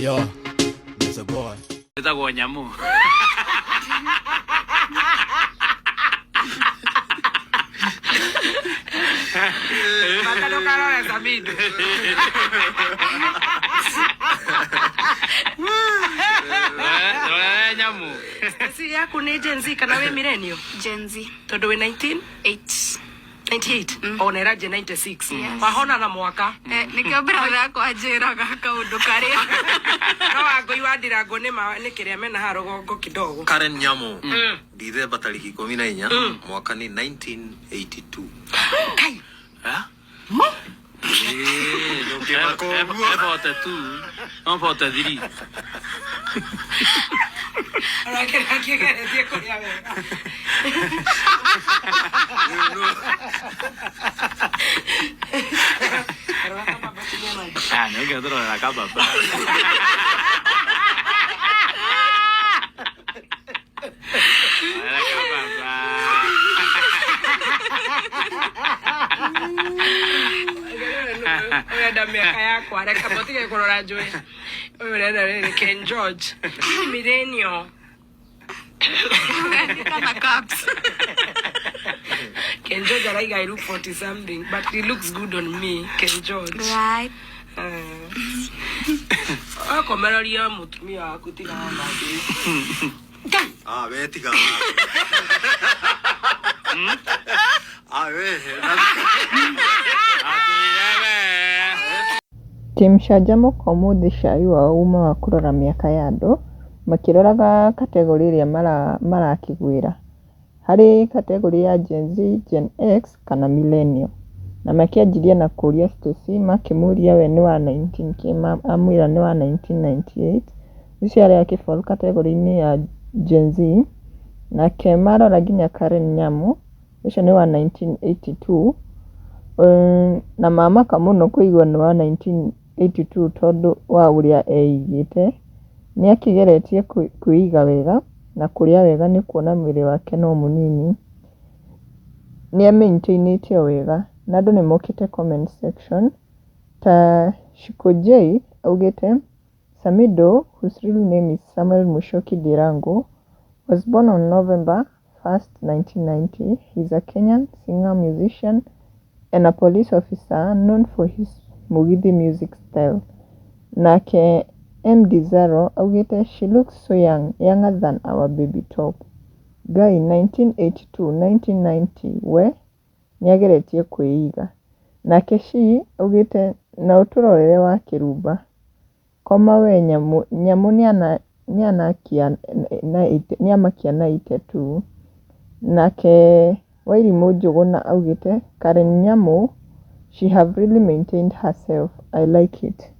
Yo, it's a boy. Ĩtagwo nyamũ. Bata ndũkarore Samido. Rorere nyamũ. Stacy yaku nĩ Gen Z kana wĩ millennial? Gen Z. Tondũ wĩ 19 8. 98 ona ĩranjia 96. Yes. Wahona na mwaka. Eh, nĩkĩo brother yakwa anjĩraga kaũndũ karĩa. No Wangũi wa Ndirangũ nĩ ma nĩ kĩrĩa mena haha rũgongo kidogo. Karen Nyamu, Dithemba tarĩki 14, mwaka nĩ 1982. Kai. Eh? Ĩĩ, ndũngĩmaka ũguo. E 42. No 43. Onake nĩakĩgeretie kũrĩa wega. Rora kababa tinia maĩ. Ah, nĩ ũngĩtũrorera kababa. Rorera kababa. Ũrenda mĩaka yakwa reka mũtige kũrora njũĩ. Ũyũ ũrenda rĩrĩ Ken George. Millennial. Andĩka na caps. Ken George araiga I look 40 something but he looks good on me Ken George. Right. Akomereria mũtumia waku tigana nake. Ah, we tiga. Ah, we. Atũire we. Team Canjamũka ũmũthĩ cai wao uma wa kũrora mĩaka ya andũ, makĩroraga category ĩrĩa marakĩgwĩra. Harĩ category ya Gen Z, Gen X kana Millennial. Na makĩanjirie na kũria Stacy, makĩmũria we nĩ wa 19 kĩ, amwĩra nĩ wa 1998. Ũcio arĩ akĩ fall category-inĩ ya Gen Z. Nake marora nginya Karen Nyamu, ũcio nĩ wa 1982. Na mamaka mũno kũigua nĩ wa 1982 tondũ wa ũrĩa eigĩte. Nĩ akĩgeretie kwĩiga wega na kũrĩa wega nĩ kuona mwĩrĩ wake no mũnini. Nĩ emaintainĩte o wega na andũ nĩ mokĩte comment section ta Shiko J augĩte Samido, whose real name is Samuel Mushoki Ndirangu, was born on November 1st, 1990. He is a Kenyan singer, musician, and a police officer known for his Mugithi music style. Nake MD Zaro augĩte she looks so young, younger than our baby top. Guy 1982, 1990 we nĩageretie kwĩiga. Nake she augĩte na ũtũrorere wa kĩrumba. Koma we nyamũ, nyamũ nĩamakia na ite tu. Nake Wairimũ Njũgũna augĩte Karen Nyamu, she have really maintained herself. I like it.